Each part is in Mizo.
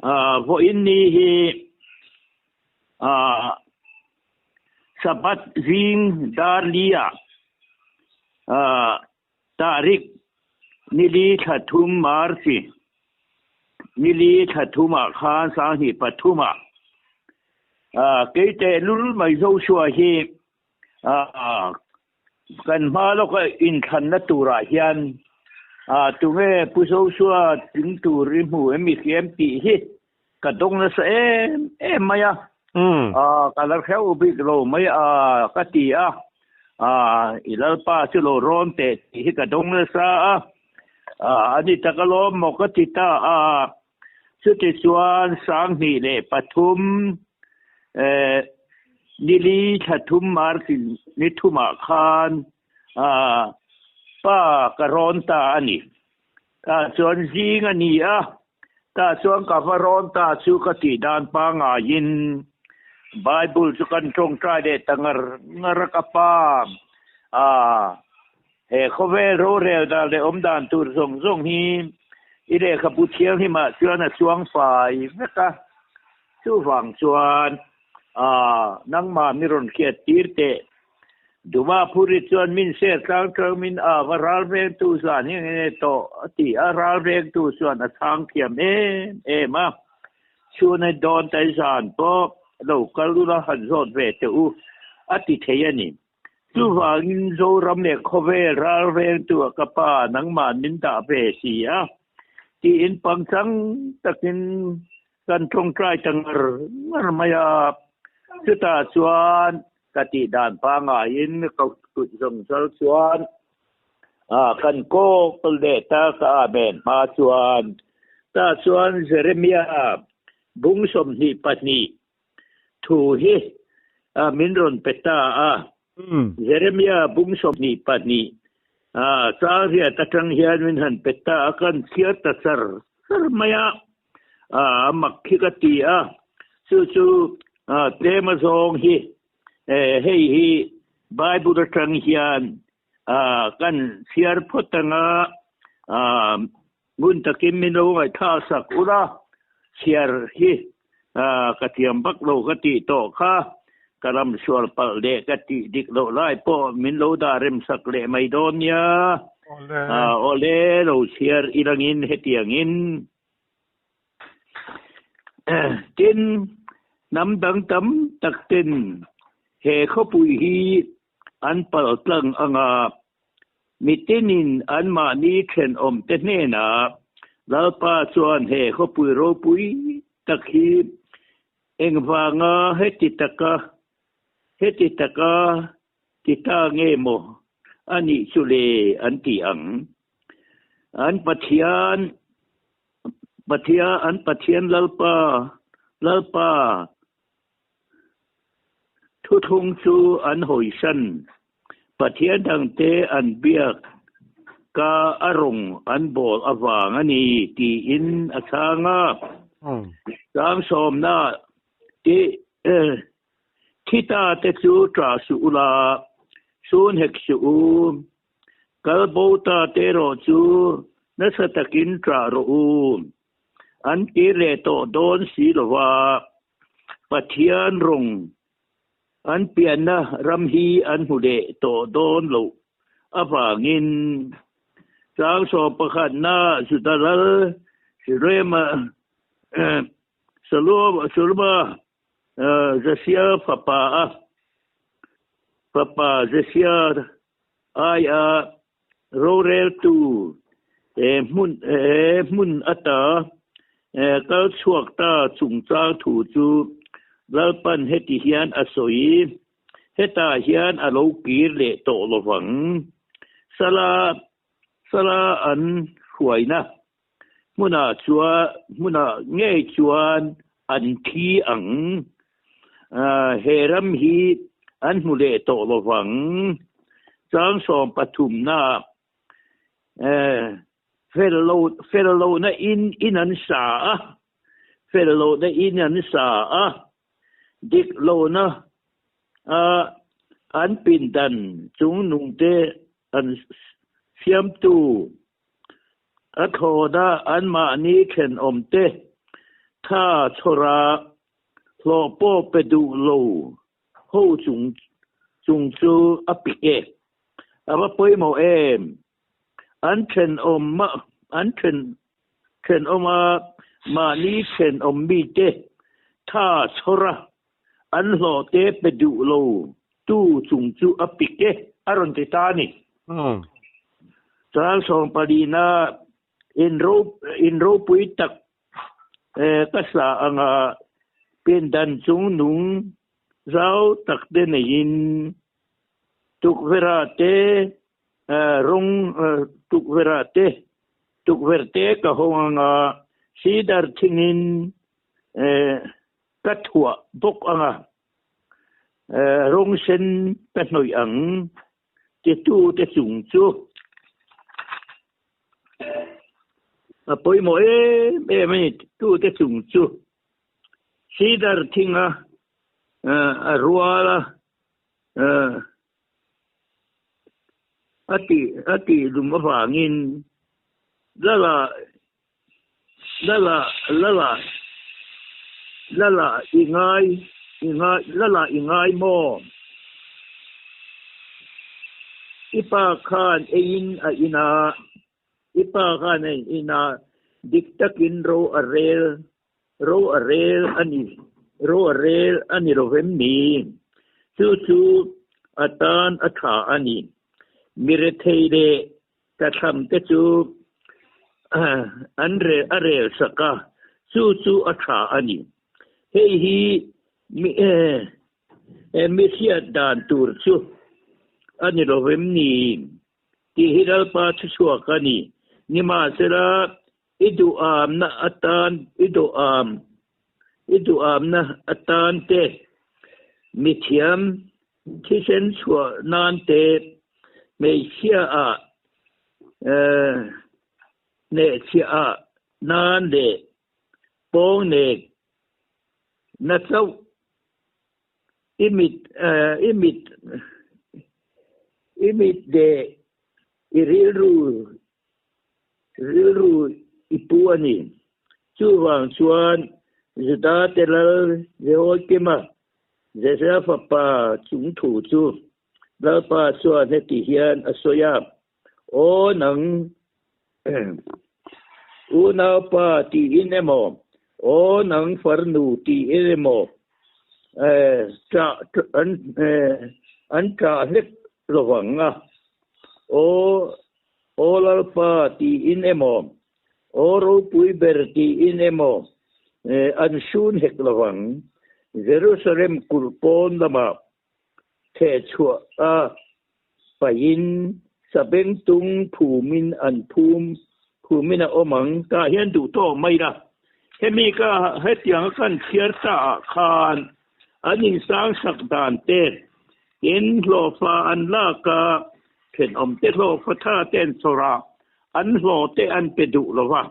Vawiin ni hi Sabbath zing dar li-ah Tarik nili thla thum March nili thla thumah khan sanghnih pathumah kei tehlul mai Joshua hi Kan hma lawka inthlanna turah hian tunge Pu Joshua tling tur i hmu em i hriam tih hi ka dawng nasa em em mai a. Ka la hreuh bik lo mai a ka ti a, i Lalpa chu lo rawn teh tih hi ka dawng nasa a, a ni tak alawm maw ka ti ta a. Chutichuan 2003 nili thla thum March ni thumah khan pa ka rawn ta a ni. Tah chuan zing a ni a, tah chuan ka va rawn ta chu ka tih dan pangaiin Bible chu kan tawngtai leh ta ngar ngar a ka pa a. He khawvel rorel dan leh awm dan tur zawng zawng hi i lehkhabu thianghlimah chuan a chuang fai vek a. Chuvang chuan nangmah mi rawn hriat tir teh. Duma Phuri chuan min ser tlang tang min a va ral vengtu zan hi nge tawh a ti a, ral vengtu chuan a chhang thiam em em a. Chhun a dawn tai zan pawh lo kal ula han zawt ve teh u a ti thei a ni. Chuvangin Zoram leh khawvel ral vengtu ah ka pa nangmah min dah ve si a, tiin pangchang takin kan tawngtai ta ngar ngar mai a. Chutah chuan ka tih dan pangaiin ka kut zawng zal chuan kan kawk leh ta ka amen hma chuan tah chuan Jeremiah bung 22 Thu hi min rawn pe ta a. Jeremia bung 22 chang riat atang hian min han pe ta a, kan chhiar ta char char mai a. A mak khi ka ti a, chu chu tlem a zawng hi hei hi Bible atang hian kan chhiar phawt anga Ngun takin min lo ngaihthlak sak ula, chhiar hi ka thiam vak lo ka tih tawh kha, ka ram sual palh leh ka tih dik loh lai pawh min lo dah rem sak leh mai dawn nia. Awle lo chhiar ilangin hetiangin. Tin, hnam dang tam tak ten he khawpui hi an palh tlang anga Mitinin anmahni thenawmte hnenah Lalpa chuan he khawpui ropui tak hi engvanga heti taka heti taka ti ta nge maw a nih chu le an ti ang. An Pathian Pathian an Pathian Lalpa Lalpa Thuthlung chu an hawisan. Pathian dangte an biak ka a rawng an bawl avang a ni tiin a chhang a. Tlangssawmna ti thi ta te chu ṭah suh ula, sun hek suh u. Kal bo ta te erawh chu nasa takin ṭah rawh u. An kir leh tawh dawn si lova, Pathian rawng an pianna ram hi an hmu leh tawh dawn loh avangin tlangsawm pakhatna Juda lal Sirema Saluma Josia fapa a fapa Josia aia Roreltu he hmun he hmun ata kal chhuak ta chungchang thu chu Lalpan heti hian a sawi, Hetah hian a lo kir leh tawh lovang. Sala sala an hruaina hmunah chuan hmunah ngei chuan an thi ang. He ram hi an hmu leh tawh lovang. Chang sawmpathumna fel lo fel lohna in in an sa a, fel lohna in an sa a, dik lohna an pindan chungnungte an siamtu. A thlawna anmahni thenawmte Tha chhawra hlawh pawh pe duh lo ho chung chung chu a pik e. A va pawimawh em? An thenawm an then thenawm a mahni thenawm mite tha chhawra an hlawh te pe duh lo tu chung chu a pik e a rawn ti ta a ni. Chal sawmpalina in ropui tak ka sa anga pindan chung nung zau tak te neiin tukverh te rawng tukverh te tukverh te ka hawng anga cedar thingin ka thuah bawk anga rawng sen ka hnawih ang titu te chung chu a pawimawh em em a ni titu te chung chu cedar thinga a rual a a tih a tih lum avangin lala lala lala lala i ngai i ngai lala i ngai maw? I pa khan eiin a in a, i pa khan a in a, dik takin ro a rel ro a rel a ni ro a rel a ni lo vem ni? Chu chu a tan a tha a ni. Mi rethei leh Ka thlam te chu an rel a rel sak a, chu chu a tha a ni. Hei hi mi mi hriat dan tur chu a ni lo vem ni tih hi Lalpa thuchhuak a ni. Nimahsela i duhamna atan i duham i duhamna atan te mithiam thisen chhuah nan te hmeichhia ah hnehchhiah ah nan leh pawng nek na chauh i mit i mit i mit leh i rilru Rilru i pu a ni. Chuvang chuan Juda te lal Jehoiakima, Jesaia fapa chung thu chu Lalpa chuan heti hian a sawi a, Aw nang unaupa tiin emaw, aw nang farnu tiin emaw an ṭah hlek lovang a, aw Aw Lalpa tiin emaw, Aw ropui ber tiin emaw an sun hek lovang. Jerusalem kulh pawn lamah thehchhuah a pahin sabengtung phumin an phum phumin a awm ang. Tah hian duh tawk mai la, hemi ka hetianga kan chhiar ta ah khan an insang sak dan te, tin hlawhfa an lak a, Thenawmte hlawhfa tha te an chawrh a, an hlawh te an pe duh lo va,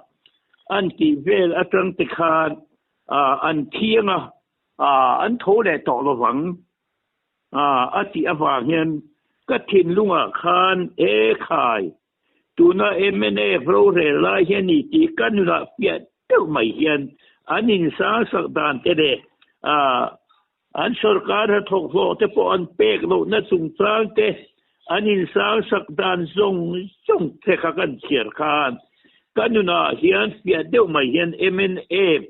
an tih vel atang te khan an thiang a, an tho leh tawh lo vang a tih avang hian ka thinlungah khan e khai, tuna mnf rorel lai hi a ni tih ka nunah fiah deuh mai hian an insang sak dan te leh An sorkar hnathawk hlawh te pawh an pek lohna chungchang te, an insang sak dan zawng zawng te kha kan chhiar khan ka nunah hian fiah deuh mai hian mnf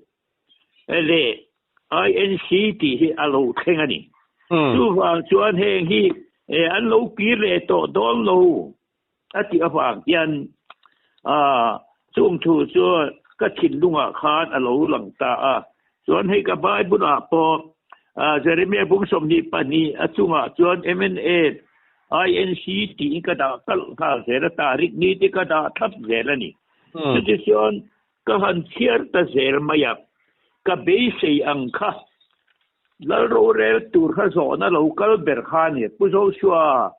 leh INC tih hi a lo thleng a ni. Chuvang chuan heng hi an lo kir leh tawh dawn lo a tih avang hian chung thu chu ka thinlungah khan a lo lang ta a. Chuan hei ka Bible ah pawh Jeremiah bung 22 a chungah chuan MNA INC tiin ka dah kalh nghal zel a, tarik ni te ka dah thlap zel a ni. Chutichuan ka han chhiar ta zel mai a, ka beisei ang kha Lal rorel tur kha zawhna lo kal ber kha a ni. Pu Joshua,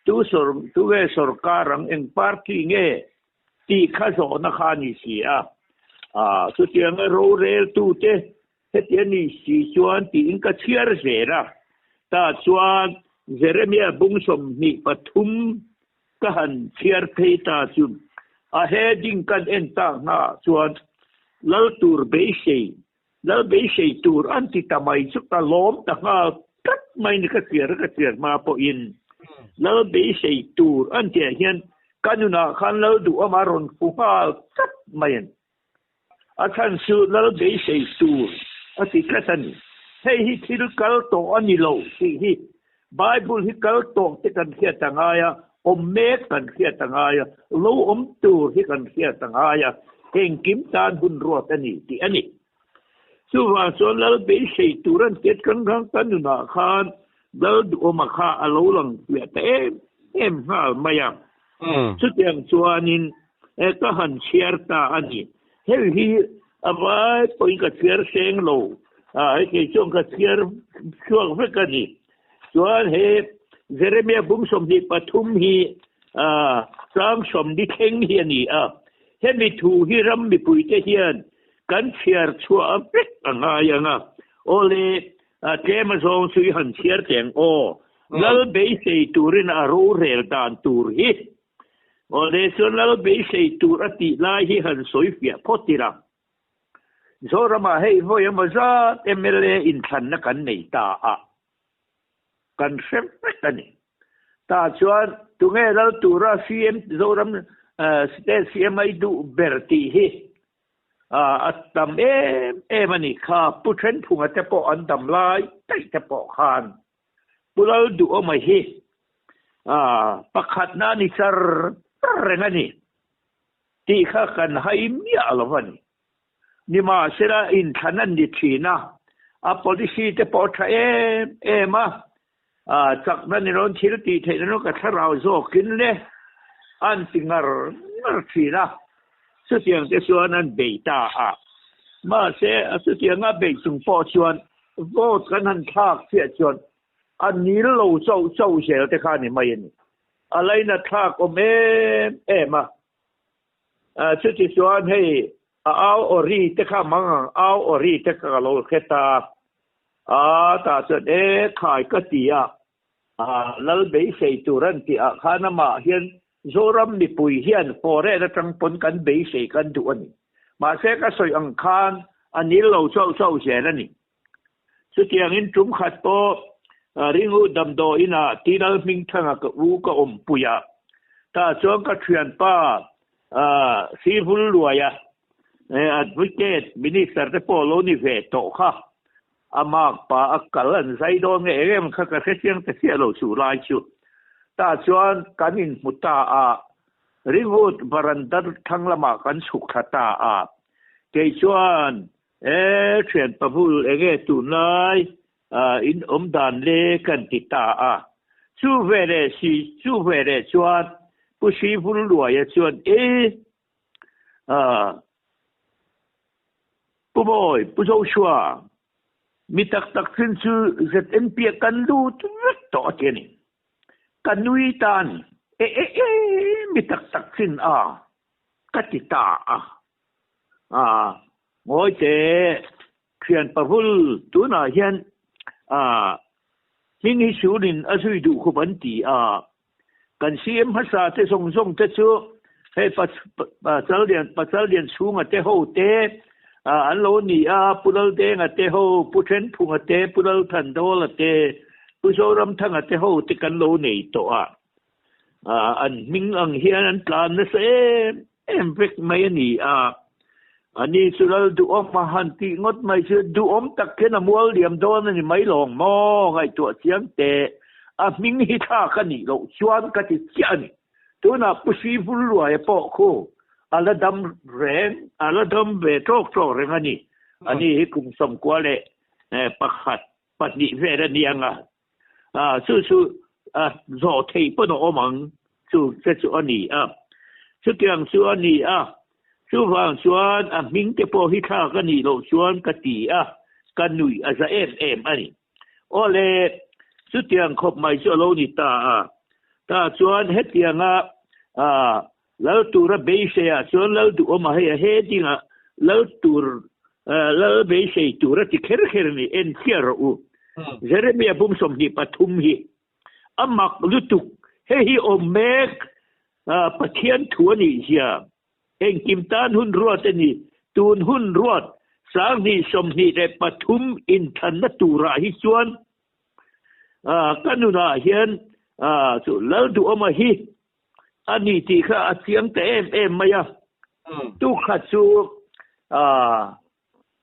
tu sawr tu nge sawrkar ang eng party nge tih kha zawhna kha a ni si a. Aa chutianga rorel tute heti a nih si chuan tiin ka chhiar zel a. Tah chuan Jeremiah bung 23 ka han chhiar phei ta chu a heading kan en tak hnaah chuan Lal tur beisei. Lal beisei tur an ti ta mai chu ka lawm ta nghal tlat mai ni ka chhiar ka chhiar hma pawhin Lal beisei tur an tihah hian ka nunah khan Lal duhawm a rawn fu nghal tlat mai a ni. A chhan chu Lal beisei tur a ti tlat a ni. Hei hi thil kal tawh a ni lo tih hi Bible hi kal tawh te kan hriat a ngai a, awm mek kan hriat a ngai a, lo awm tur hi kan hriat a ngai a, engkim tan hun ruat a ni tih a ni. Chuvang chuan Lal beisei tur an tiat kan rang kan nunah khan Lal duhawma kha a lo lang fiah ta em em nghal mai a. Chutiang chuanin ka han chhiar ta a ni. Hei hi a vai pawhin ka chhiar seng lo, hei kei chuan ka chhiar chhuak vek a ni. Chuan he Jeremia bum 23 hi chang sawmli thleng hi a ni a, hemi thu hi ram mipuite hian kan chhiar chhuah vek a ngai ang a, awle tlem azawng chu i han chhiar teh ang aw, Lal beisei turin a rorel dan tur hi. Awle chuan Lal beisei tur a tih lai hi han sawi fiah phawt ila. Zoramah hei vawi emaw zat mla inthlanna kan nei ta a, kan hre vek a ni. Tah chuan tunge Lal tura CM Zoram State CM a i duh ber tih hi a tam em em a nih kha. Pu Thenphunga te pawh an dam lai daih te pawh khan Pu Lalduhawma hi pakhatna a ni char char reng a ni tih kha kan hai miah lo a ni. Nimahsela inthlan an ni thin a, a policy te pawh a tha em em a, chakna ni rawn thil tih theihna rawn ka thlarau zawkin le an ti ngar ngar thin a, chutiang te chuan an bei ta a. Mahse chutianga beih chung pawh chuan Vote kan han thlak chiah chuan a nil lo chauh chauh zel te kha a ni mai a ni. A laina thlak awm em em a. Chuti chuan hei a au aw ri te kha mang ang au aw ri te kha ka lo hre ta a, tah chuan e khai ka ti a, Lal beisei tur an tih ah khan amah hian Zoram mipui hian foreign atang pawn kan beisei kan duh a ni. Mahse ka sawi ang khan a nil lo chauh chauh zel a ni. Chutiangin tum khat pawh Ringu damdawiin ah Tinal Hmingthanga ka u ka awmpui a, tah chuan ka thianpa Sivul Luaia Advocate Minister te pawh lo ni ve tawh kha A mak pa a kal an zai dawn nge eng em kha ka hre chiang ta chiah lo chu lai chu. Tah chuan kan inhmu ta a, Ringwood varanda thlang lamah kan chhuk thla ta a. Kei chuan, E thian pahul enge tunlai in awm dan le kan ti ta a. Chu veleh si chu veleh chuan Pu Sivulluaia chuan, E Pu Mawi, Pu Joshua, mi tak tak chin chu ZNP ah kan lut vek tawh a ti a ni. Ka nui ta a ni. E e e, mi tak tak chin a, ka ti ta a. A, ngawi teh, thian pahul tunah hian a, hming hi sunin a zui duh khup an ti a. Kan CM hmasa te zawng zawng te chu hei Pachallian Pachallian chhunga te ho te an lo ni a, Pu Laldenga te ho, Pu Thenphunga te, Pu Lalthandawla te, Pu Zoramthanga te ho te kan lo nei tawh a. An hming ang hian an tlan nasa em em vek mai a ni a. Ani chu Lal duhawm a han tih ngawt mai chu duhawm tak hian a mual liam dawn a ni mai lawng maw? Ngaihtuah chiang teh. A hming hi thlak a nih loh chuan ka ti chiah a ni. Tunah Pu Sivulluaia pawh khu a la dam reng, a la dam ve tawk tawk reng a ni. Ani hi kum 91, 2 vel a ni ang a. Chu chu zawh theih pawn a awm ang chu che chu a ni a. Chutiang chu a ni a, chuvang chuan a hming te pawh hi thlak a nih loh chuan ka ti a, ka nuih a za em em a ni. Awle, chutiang khawp mai chu a lo ni ta a. Tah chuan hetianga Lal tura beiseiah chuan Lal duhawma hei a he dingah Lal tur Lal beisei tur a ti kher kher a ni, en chiah rawh u. Jeremia bum 23 hi a mak lutuk, hei hi awm mek Pathian thu a nih zia, engkim tan hun ruat a ni, tun hun ruat. 2023 inthlanna turah hi chuan ka nunah hian chu Lalduhawma hi a ni tih kha a chiang ta em em mai a. Tukhat chu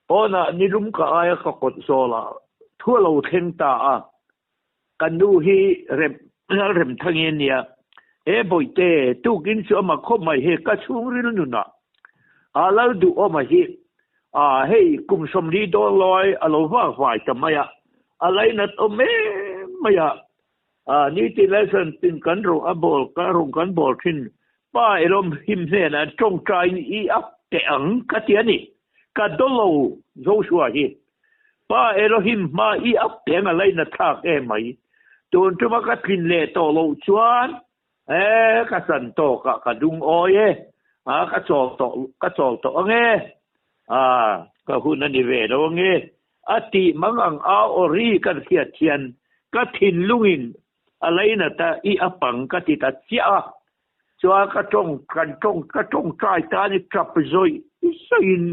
pawnah nilum ka aia ka kawt zawlah thu a lo thleng ta a. Ka nu hi rem rem thang i nia. He bawihte tukin chu ama khawp mai he ka chhungril nunah a lal duhawma hi a hei kum 40 dawn lai a lo vak vai ta mai a, a lainat awm em mai a. A ni ti lesson tin kan rawng a bawl ka rawng kan bawl thin pa elawm him hnenah tawngtaiin i up teh ang ka ti a ni. Ka dawlo Joshua hi Pa Elohim hma i up teh ang a laina thlak em mai. Tun tuma ka tlin leh tawh loh chuan e ka chan tawkah ka lungawi e a ka chawl tawh ka chawl tawh ang e a ka hun a ni ve lo ang e a tih mang ang a aw ri kan hriat hian ka thinlungin a lainata i up ang ka ti ta chiah a. Chuan ka tawng kan tawng ka tawngtai tan i tap zawih zawih in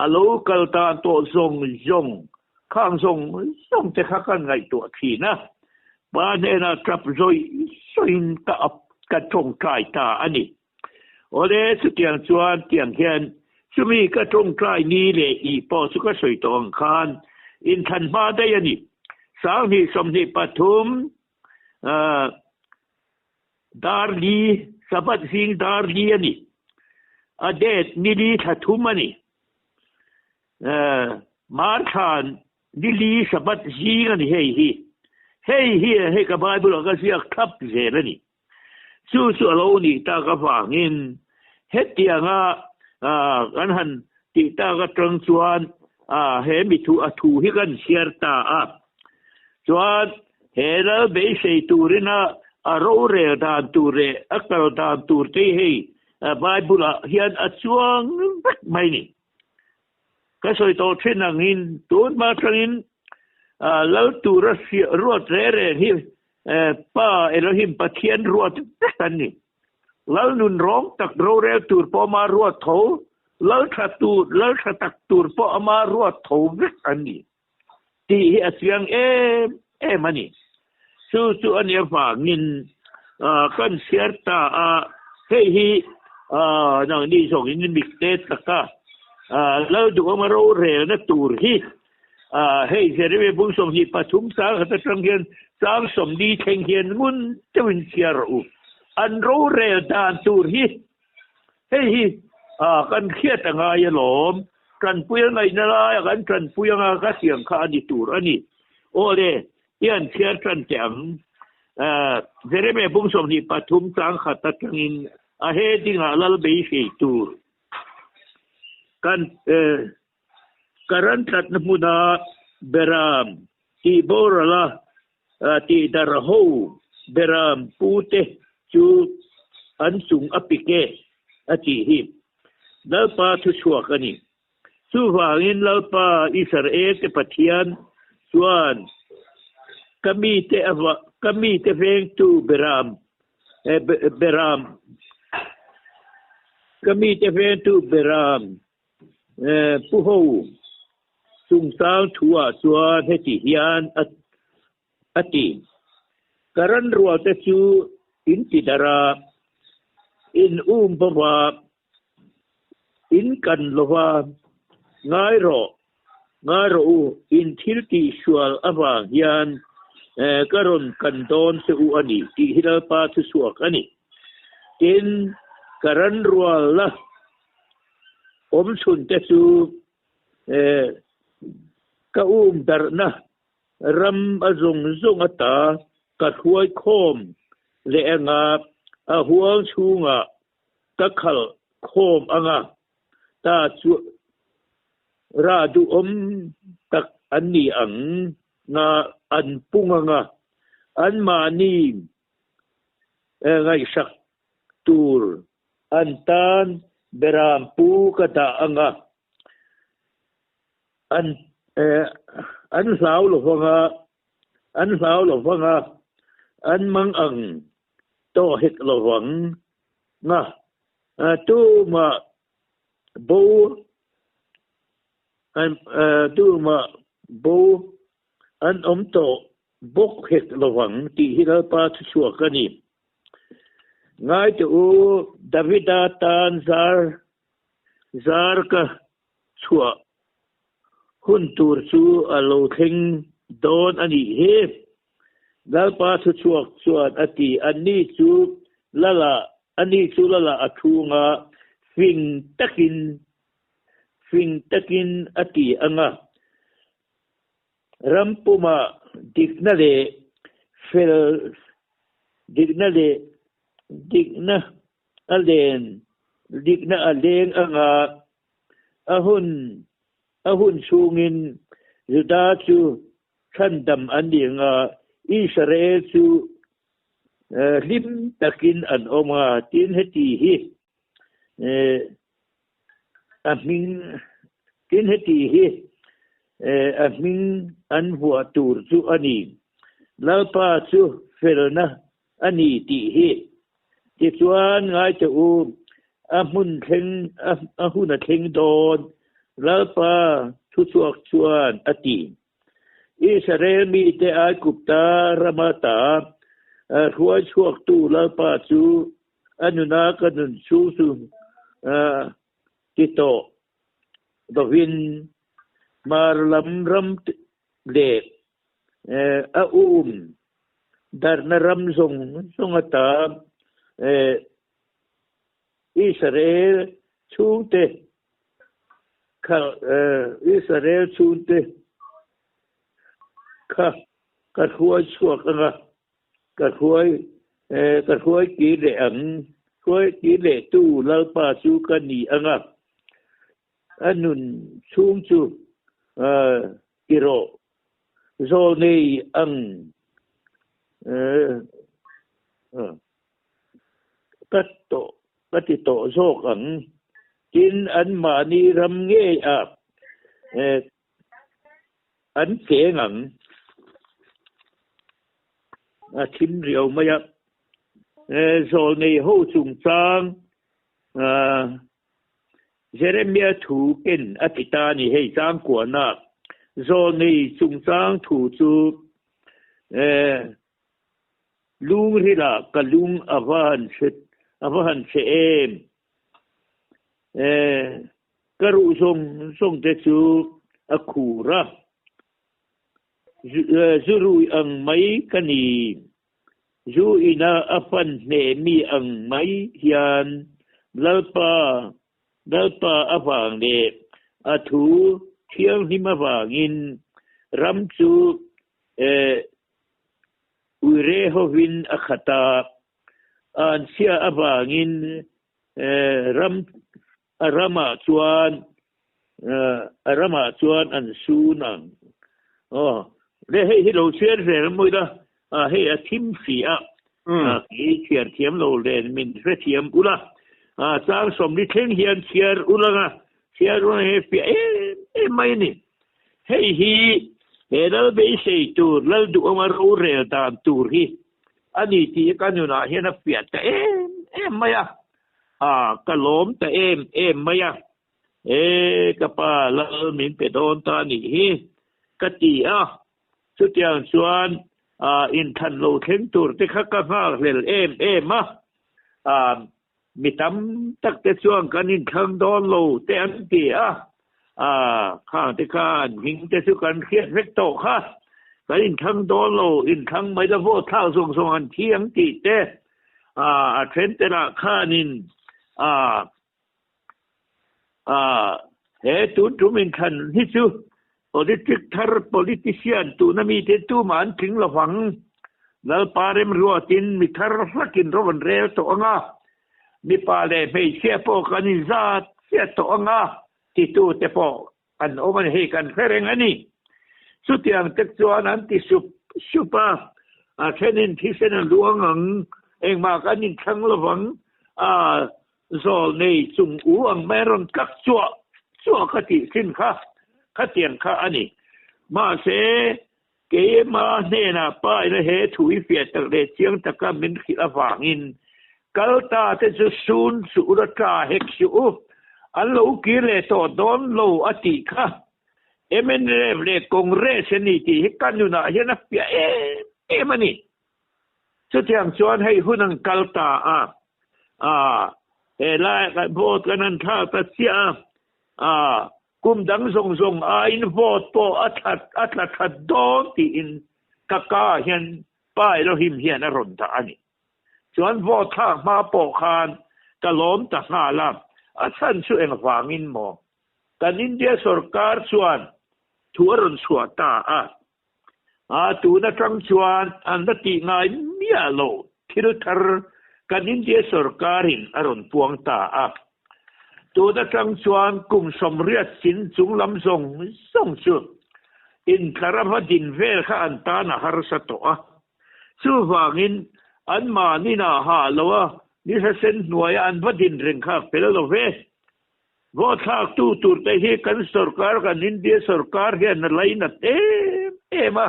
a lo kal tan tawh zawng zawng khang zawng zawng te kha kan ngaihtuah thin a. Pa hnenah tap zawih zawih in ka up ka tawngtai ta a ni. Awle chutiang chuan tiang hian chumi ka tawngtai ni leh ih pawh chu ka sawi tawh ang khan inthlan hma daih a ni. 2023 Dar li, Sabbath zing dar li a ni. A date ni li thla thum a ni. Mar thlan ni li Sabbath zing a ni hei hi. Hei hi hei ka Bible ah ka ziak thlap zel a ni. Chu chu a lo nih tak avangin hetianga kan han tih tak atang chuan he mi thu a thu hi kan chhiar ta a. Chuan he lal beisei turin a a rorel dan tur leh a kal dan tur te hi hei Bible ah hian a chuang vek mai ni. Ka sawi tawh thin angin tun hma tangin lal tura ruat reng reng hi Pa Elohim Pathian ruat vek an ni. Lal nun rawng tak rorel tur pawh ama ruat tho, lal tha tur, lal tha tak tur pawh ama ruat tho vek an ni. Tih hi a chiang em em a ni. Chu chu a nih avangin kan chhiar ta a, hei hi nangni zawngin mikte taka lal duhawma rorelna tur hi Hei Jeremia bung 23 chang khat atang hian chang 40 thleng hian ngun deuhin chhiar rawh u. An rorel dan tur hi hei hi kan hriat a ngai alawm. Tanpui a ngaihna laia kan tanpui anga ka siam kha a ni tur a ni. Aw le, i han chhiar tan teh ang. Jeremia bung 23 chang khat atangin a heading ah lal beisei tur kan Ka ran tlatna hmuna Beram tih borala tih dar ho Beram pute chu an chung a pik e a tih hi Lalpa thuchhuak a ni. Chuvangin Lalpa Israel te Pathian chuan ka mite ka mite vengtu Beram Beram ka mite vengtu Beram Pu Ho chungchang thuah chuan heti hian a ti, Ka ran rualte chu in ti darh a, in um bawk a, in kan lo va, ngai rawh, ngai rawh u, in thil tihsual avang hian ka rawn kan dawn che u a ni tih hi Lalpa thuchhuak a ni. Tin, ka ran rual la Awm chhun te chu ka um darhna ram a zawng zawng ata ka hruai khawm leh anga a huang chhungah ka khalh khawm anga ta chu rah duhawm tak an ni ang nga an pung anga anmahni ngaihsak tur An tan beram pu ka dah ang a, an an hlau lo vang a, an hlau lo vang a, an mang ang tawh hek lo vang nga, tumah bo An tumah bo an awm tawh bawk hek lovang tih hi Lalpa thuchhuak a ni. Ngai teh u, Davida tan zar zar ka chhuah hun tur chu a lo thleng dawn a nih hi. Lalpa thuchhuak chuan a ti, Anni chu Lala, ani chu Lala a thunga fing takin fing takin a ti ang a, ram pumah dikna leh fel dikna leh dikna a len dikna a leng ang a, a hun a hun chhungin Juda chu chhandam an ni ang a, Israel chu hlim takin an awm a, tin heti hi A hming tin heti hi a hming an vuah tur chu a ni. Lalpa chu felna a ni tih hi. Tichuan ngai teh u, a hmun thleng a hun a thleng dawn, Lalpa thuchhuak chuan a ti. Israel mite Aigupta rama ta hruai chhuaktu Lalpa chu A nuna ka nun chhung chu ti tawh lovin hmar lam ram leh a um darhna ram zawng zawng ata Israel chhungte kha Israel chhungte kha ka hruai chhuak anga. Ka hruai ka hruai kir leh ang, hruai kir leh tu Lalpa chu ka ni ang a, a nun chhung chu ti rawh, zawl nei ang ka tawh ka ti tawh zawk ang, tin anmahni ram ngei ah An cheng ang. A thim riau mai a. Zawlnei ho chungchang Jeremia thu ken a ti ta a ni hei changkuahna. Zawlnei chungchang thu chu lungrila ka lung a va han hre a va han hre em. Ka ruh zawng zawng te chu a khur a, zu rui ang mai ka ni. Zu ina a fan hneh mi ang mai hian Lalpa, Lalpa avang leh a thu thianghlim avangin ram chu uire hovin a khat a, an chhia avangin ram a ramah chuan a ramah chuan an sun ang aw le hei hi lo chhiar zel mawi la a hei a thim hri a khi chhiar thiam lo len min hrethiam ula a chang sawmli thleng hian chhiar ula nga chhiar ula he fiah em em mai a ni hei hi he lal beisei tur lal duhawma rorel dan tur hi A ni tih ka nunah hian a fiah ta em em mai a, a ka lawm ta em em mai a, e ka pa lal min pe dawn ta nih hi ka ti a, chutiang chuan a inthan lo thleng tur te kha ka nghakhlel em em a, a mi tam tak te chuan kan inthlang dawn lo te an ti a, a khang te kha an hming te chu kan hriat vek tawh kha, kan inthlang dawn lo, inthlang mai la vote thlak zawng zawng an thi ang tih te, a a then te lah khanin a a he tun tum inthlan hi chu politic thar politician tuna mite tumah an tling lovang. Lalpa remruatin mi thar hlakin ro an rel tawh ang a, mipa leh hmeichhia pawh kan inzat chiah tawh ang a titute pawh an awm a ni, hei kan hre reng a ni. Chutiang te chuan an ti sup sup a, a thenin thisen a luang ang, engmah kan inthlang lovang a, zawl nei chung u ang mai a rawn tlak chuah chuah ka tih thin kha, khatiang kha a ni. Mahse, Keima hnenah pa ina he thu i fiah tak leh chiang taka min hrilh avangin kal ta te chu sun suh ula tla hek suh u, an lo kir leh tawh dawn lo a tih kha. Mnf leh Congress a ni tih hi ka nunah hian a fiah em em a ni. Chutiang chuan hei hun an kal ta a, ah he lai vote kan han thlak ta chiah a, ah kum dang zawng zawng aiin vote pawh a thla a tla that dawn tiin ka ka ah hian Pa Elohim hian a rawn dah a ni. Chuan vote thlak hma pawh khan ka lawm ta nghal a, a chhan chu engvangin maw? Kan India sorkar chuan thu a rawn chhuah ta a, a tun atang chuan an la tih ngai miah lo thil thar kan India sorkarin a rawn puang ta a. Tun atang chuan kum 80 chin chung lam zawng zawng chu intlar a va din vel kha an tan a harsa tawh a. Chuvangin anmahnin ah hah lo a nisa sen hnuaia an va din reng kha a fel lo ve. Vawthlaktu turte hi kan sorkar, kan India sorkar hian a lainat em em a,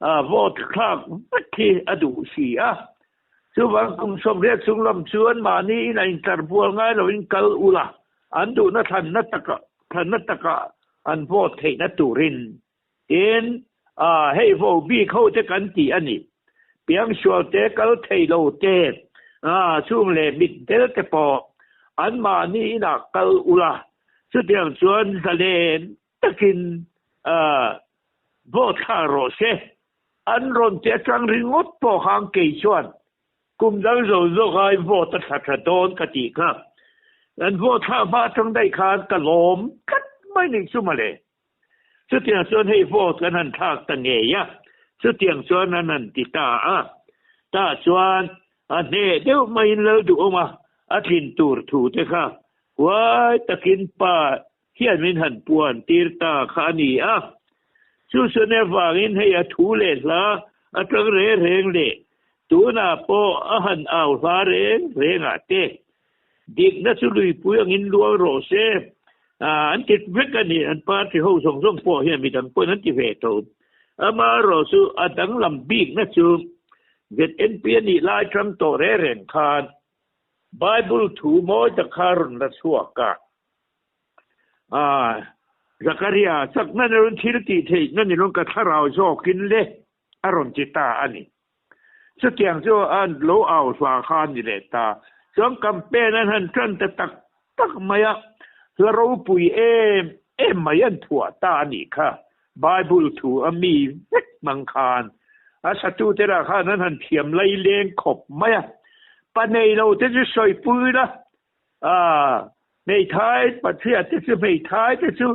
vawthlak vek hi a duh si a. Chuvang kum 80 chung lam chuan mahni in a intlar bual ngai loin kal ula, an duhna thlanna taka thlanna taka an vote theihna turin. Tin, hei vo bik ho te kan tih a ni. Piangsual te, kal thei lo te, chung leh mit del te pawh anmahni inah kal ula, chutiang chuan zalen takin vote thla rawh se. An rawn ti atang ringawt pawh khan kei chuan kum dang zo zawk ai vote a thla tha dawn ka tih kha. An vote thla hma atang daih khan ka lawm tlat mai nih chu mawle. Chutiang chuan hei vote kan han thlak ta ngei a, chutiang chuan an han ti ta a. Tah chuan a hneh deuh maiin lal duhawm a, a tlin tur thu te kha huai takin pa hian min han puan tir ta kha a ni a. Chu chuan avangin hei a thu leh hla atang reng reng leh tunah pawh a han au hla reng rengah te Dikna chu luipui angin luang rawh se. An ti vek a ni, an party ho zawng zawng pawh hian midang pawhin an ti ve tho. Amaherawh chu a danglam bikna chu ZNP a nih lai tang tawh reng reng khan Bible thu mawi tak kha a rawn la chhuak a. Zakaria, chakna ni rawn thil tih theihna ni rawn ka thlarau zawkin le a rawn ti ta a ni. Chutiang chu a lo au hla kha a ni leh ta. Chuan campaign an han tan ta tak tak mai a, hla ropui em em mai an phuah ta a nih kha. Bible thu a mi vek hmang khan a satute lah khan an han thiam laileng khawp mai a. Pa nei lo te chu sawipui la, A, hmeithai Pathian te chu hmeithai te chu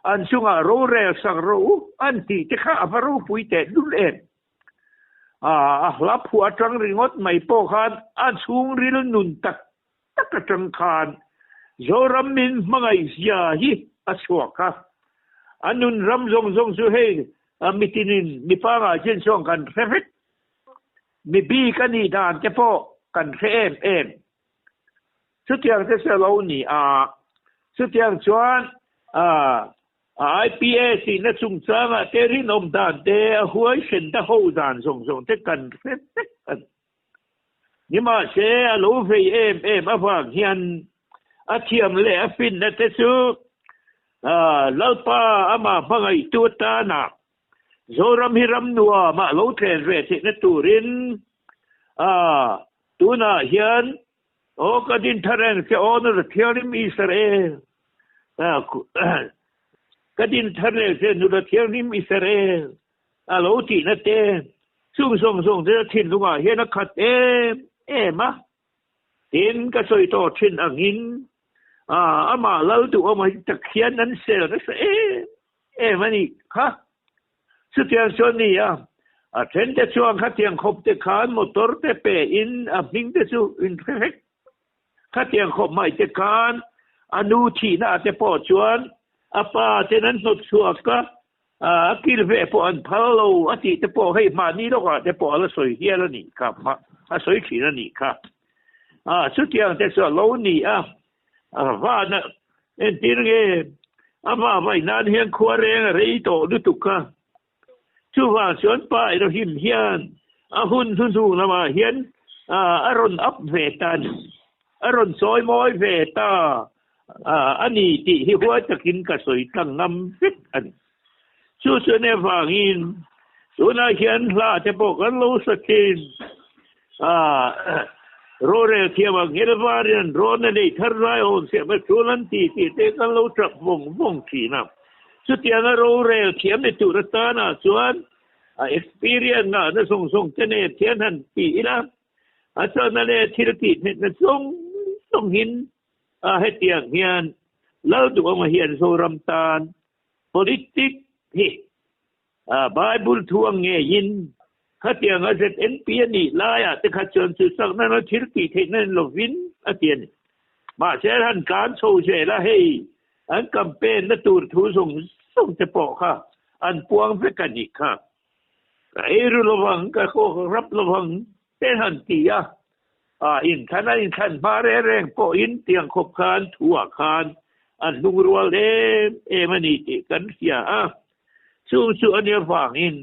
an chungah rorel sak rawh u an tih te kha a va ropui teh lul em. A, a hla phuah atang ringawt mai pawh khan a chhungril nun tak tak atang khan Zoram min hmangaih zia hi a chhuak a. A nun ram zawng zawng chu hei mitinin mipa ngaihin chuan kan hre vek. Mi bik a nih dan te pawh kan hre em em. Chutiang te chu a lo ni a, chutiang chuan IPA tihna chungchangah te rinawm dan te, a huaisen ta ho dan zawng zawng te kan hre vek a ni. Nimahse, a lo vei em em avang hian a thiam leh a finna te chu Lalpa amah hmangaihtu atana Zoram hi ram nuamah lo tlen ve theihna turin Tunah hian aw ka din thar reng che aw nula thianghlim Israel ka din thar reng che nula thianghlim Israel a lo tihna te chung zawng zawng te thinlungah hian a khat em em a. Tin ka sawi tawh thin angin amah lal duhawm hi tak hian an sel nasa em em a nih kha. Chutiang chuan ni a, a then te chuan khatiang khawp te khan motor te pe in a hming te chu in hre vek. Khatiang khawp mai te khan a nu thihna ah te pawh chuan a pa ten an hnawt chhuak a, a kil ve pawh an phal lo a tih te pawh hei mahni lawkah te pawh a la sawi hial a nih kha, a sawi thin a nih kha. Chutiang te chu a lo ni a, Van a entir nge a va vaih nan hian khua reng a rei tawh lutuk a. Chuvang chuan pa Elohim hian a hun hnuhnung lamah hian a rawn up ve ta a ni. A rawn chawi mawi ve ta a ni tih hi huai takin ka sawi tlang ngam vek a ni. Chu chuan avangin tunah hian hla te pawh kan lo sa thin. Rorel thiam ang Ngelvarin an rawn a nei thar lai hawn siam a tul an ti tih te kan lo tap vawng vawng thin a. Chutianga rorel thiam ni tur atana chuan a experience ngahna zawng zawng te nen thian han ti ila, a chuanna leh thil tih theihna zawng zawngin a hetiang hian Lalduhawma hian Zoram tan politic hi Bible thu ang ngeiin khatianga ZNP a nih laiah te kha chuan chu chakna na thil tih theihna ni lovin a ti a ni. Mahse han tlan chho zel a, hei an campaign na tur thu zawng zawng te pawh kha an puang vek a nih kha. Ka ei ru lovang, ka kawk rap lovang te han ti a, inthlan a inthlan hma reng reng pawhin tiang khawp khan thuah khan an hnungrual em em a ni tih kan hria a. Chung chu a nia vangin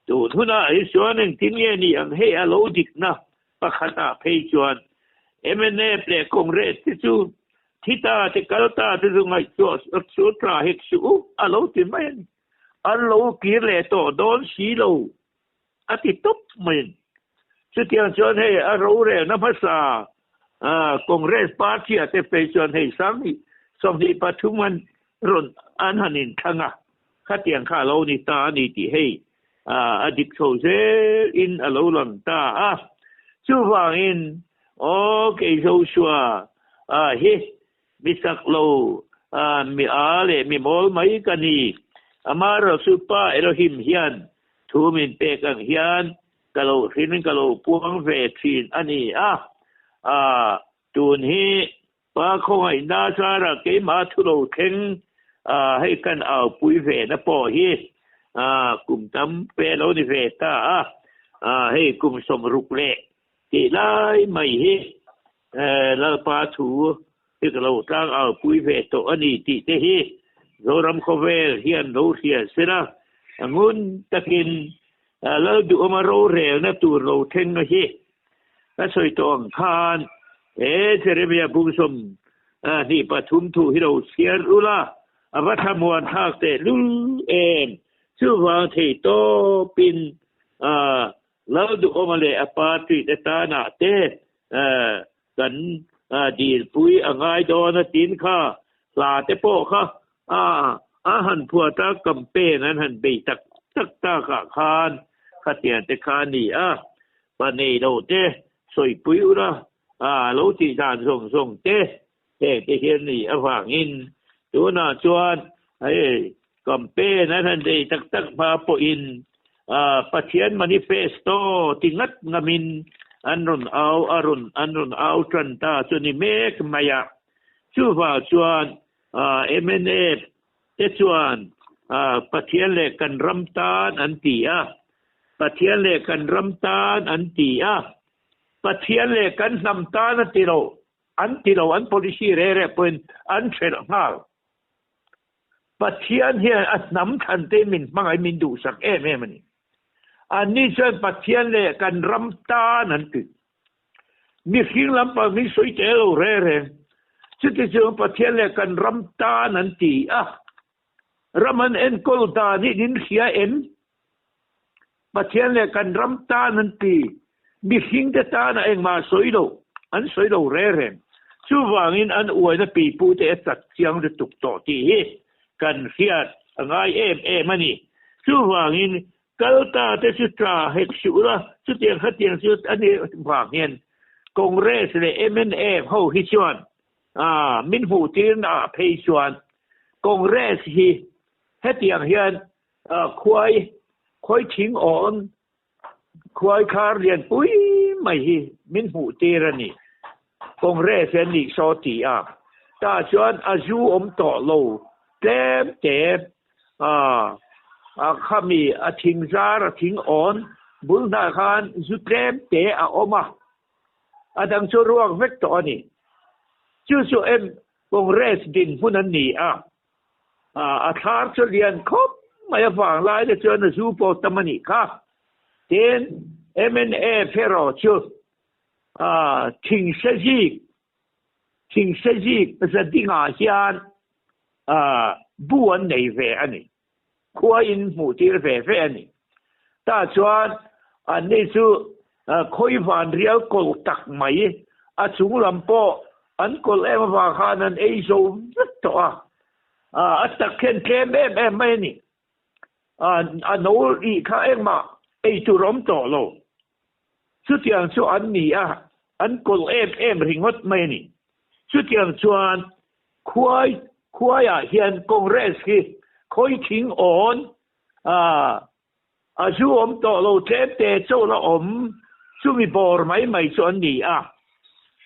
tun hunah hi chuan engtin nge ni ang hei a lo dikna pakhatah phei chuan mnf leh Congress te chu thi ta te kal ta te chu ngaihtuah chu tla hek suh u a lo ti mai a ni. An lo kir leh tawh dawn si lo a ti tawp mai a ni. Chutiang chuan hei a rorelna hmasa Congress party ah te phei chuan hei sang 23 an rawn an han inthlang a, khatiang kha a lo ni ta a ni tih hei a dik chho zel in a lo lang ta a. Chuvangin aw kei Joshua hi Mi chak lo, mi â leh mi mawl mai ka ni. Amaherawhchu Pa Elohim hian thu min pek ang hian ka lo hrin ka lo puang ve thin a ni a. Tun hi Pa khawngaihna zara keimah thu lo thleng hei kan aupui ve na pawh hi kum tam pe lo ni ve ta a. Hei kum 60 leh tih lai mai hi Lalpa thu hi ka lo tlang au pui ve tawh a ni tih te hi Zoram khawvel hian lo hria se la, a ngun takin Lalduhawma rorelna tur lo thleng a hi ka sawi tawh ang khan he Jeremia bung 23 thu hi lo chhiar ula, a va thlamuan thlak tehlul em! Chuvang thei tawpin Lalduhawma leh a party te tanah te kan dilpui a ngai dawn a tin kha hla te pawh kha a han phuat a, campaign an han bei tak tak takah khan khatiang te kha a ni a, pa nei lo te sawipui ula lo tih dan zawng zawng te Heng te hian ni avangin tunah chuan hei campaign an han nei tak tak hma pawhin Pathian manifesto ti ngat ngamin an rawn au a rawn an rawn au tan ta chu ni mek mai a. Chuvang chuan mnf te chuan Pathian leh kan ram tan an ti a, Pathian leh kan ram tan an ti a, Pathian leh kan hnam tan a ti lo. An ti lo, an policy re re pawhin an hrelh nghal. Pathian hian a hnam thlan te min hmangaih min duhsak em em a ni. Anni chuan Pathian leh kan ram tan an ti. Mihring lampang min sawi tel lo re reng. Chuti chuan Pathian leh kan ram tan an ti a. Ram an enkawl dan hi in hria em? Pathian leh kan ram tan an ti. Mihring te tana engmah sawi lo, an sawi lo re reng. Chuvangin an uaina pipu te a chat chiang lutuk tawh tih hi kan hriat a ngai em em a ni. Chuvangin kal ta te chu tla hek suh la, chutiang khatiang chu a nih vang hian Congress leh mnf ho hi chuan min hmuh tirna ah phei chuan Congress hi hetiang hian khuai khawi thing awn khuai khar lian pui mai hi min hmuh tir a ni. Congress an nih saw ti a, tah chuan a zu awm tawh lo tlem te a khami a thing zar a thing awn bul hnah khan zu tlem te a awm a, a dang chu ruak vek tawh a ni. Chu chu em Congress dinhmun an ni a, a thlar chu lian khawp mai avang lai te chuan a zu pawh tam a nih kha. Tin, mnf erawh chu thingse zik, thingse zik zadingah hian bu an nei ve a ni. Khua in hmuh tir ve ve a ni. Tah chuan anni chu khawi van rial kawlh tak mai, a chung lam pawh an kawlh em avang khan an ei zo vek tawh a, a tak hian tlem em em mai a ni. A no rih kha engmah ei tur awm tawh lo. Chutiang chu an ni a, an kawlh em em ringawt mai a ni. Chutiang chuan khuai khuaiah hian Congress hi khawi thing awn a, a zu awm tawh lo tlem te chauh la awm chumi bawr mai mai chu an ni a.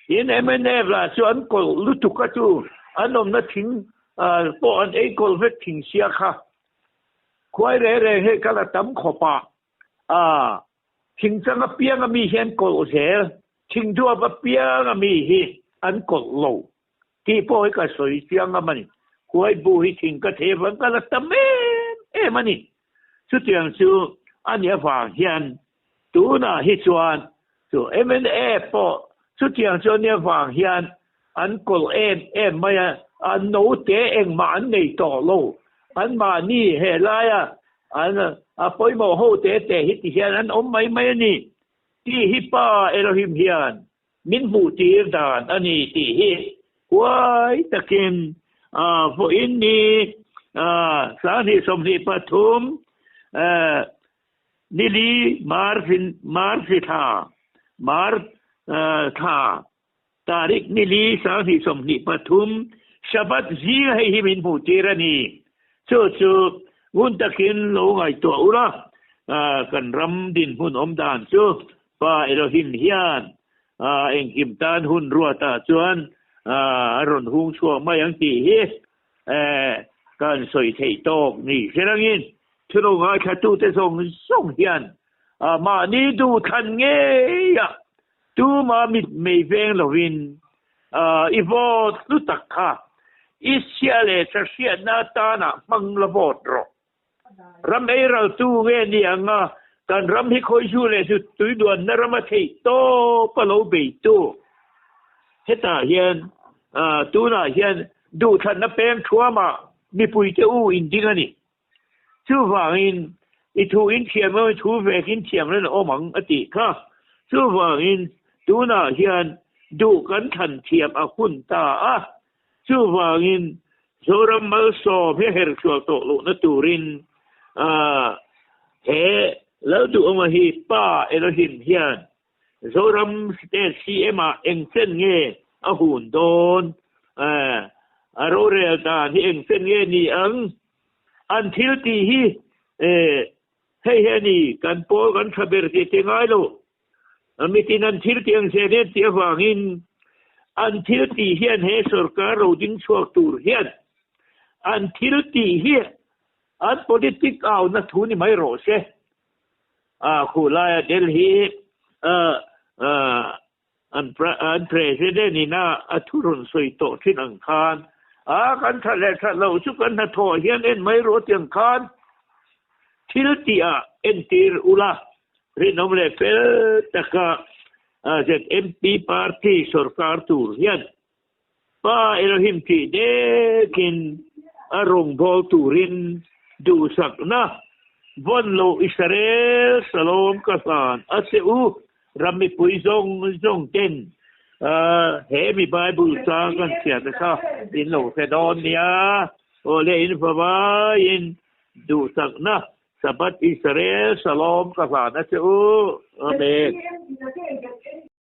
Tin, mnf lah chu an kawlh lutuk a chu an awmna thing pawh an ei kawlh vek thing sia kha. Khuai reng reng hi ka la tam khawp a, a thingchang apiang a mi hi an kawlh zel, thingduap apiang a mi hi an kawlh lo tih pawh hi ka sawi chiang ngam a ni. Huai bu hi thing ka thei avang ka la tam em em a ni. Chutiang chu a nih avang hian tunah hi chuan chu mnf pawh chutiang chu a nih avang hian an kawlh em em mai a, an note engmah an nei tawh lo. Anmahni he laia an a pawimawh ho te te hi ti hian an awm mai mai a ni tih hi Pa Elohim hian min hmuh tir dan a ni tih hi huai takin vawiin ni 2023 nili March thla March thla Tarik nili 2023 Shabbat zing hei hi min hmuh tir a ni. Chu chu ngun takin lo ngaihtuah ula, kan ram dinhmun awm dan chu Pa Elohim hian engkim tan hun ruatah chuan a rawn hung chhuak mai ang tih hi kan sawi theih tawk ni hrerangin thil ngaithlatute zawng zawng hian mahni duhthlan ngeiah Tuma mit mei veng lovin i vote hlu tak kha i chhia leh tha hriatna atana hmang la vote rawh. Ram ei raltu nge ni ang a, kan ram hi khawizu leh chu tuiduanna rama theih tawp a lo beitu. Hetah hian tunah hian duhthlanna peng thuamah mipuite u inding a ni. Chuvangin, i thu in thiam emaw i thu vek in thiam ren a awm ang a tih kha. Chuvangin, tunah hian duh kan thlan thiam a hun ta a. Chuvangin, Zoram malsawm hi her chhuak tawh lohna turin he Lalduhawma hi Pa Elohim hian Zoram State CM ah eng chen nge a hun dawn? A rorel dan hi eng chen nge ni ang? An thil tih hi hei hi a ni, kan pawl kan tha ber tih te ngai lo. Mitin an thil tih ang zel hian tih avangin an thil tih hian he sorkar ro ding chhuak tur hian an thil tih hi an politic auna thu ni mai rawh se. A khulaia Delhi an President in a a thu rawn sawi tawh thin ang khan a kan that leh that loh chu kan hnathawh hian en mai rawh tiang khan thil tih ah entir ula rinawm leh fel taka ZMP party sorkar tur hian Pa Elohim tih dekin a rawngbâwl turin duhsakna vawn lo Israel Shalom ka hlan a che u, ram mipui zawng zawng ten he mi Bible chang kan chhiat te kha in lo hre dawn nia. Aw le in favaiin duhsakna Sabbath Israel Shalom ka hlan a che u. Amen.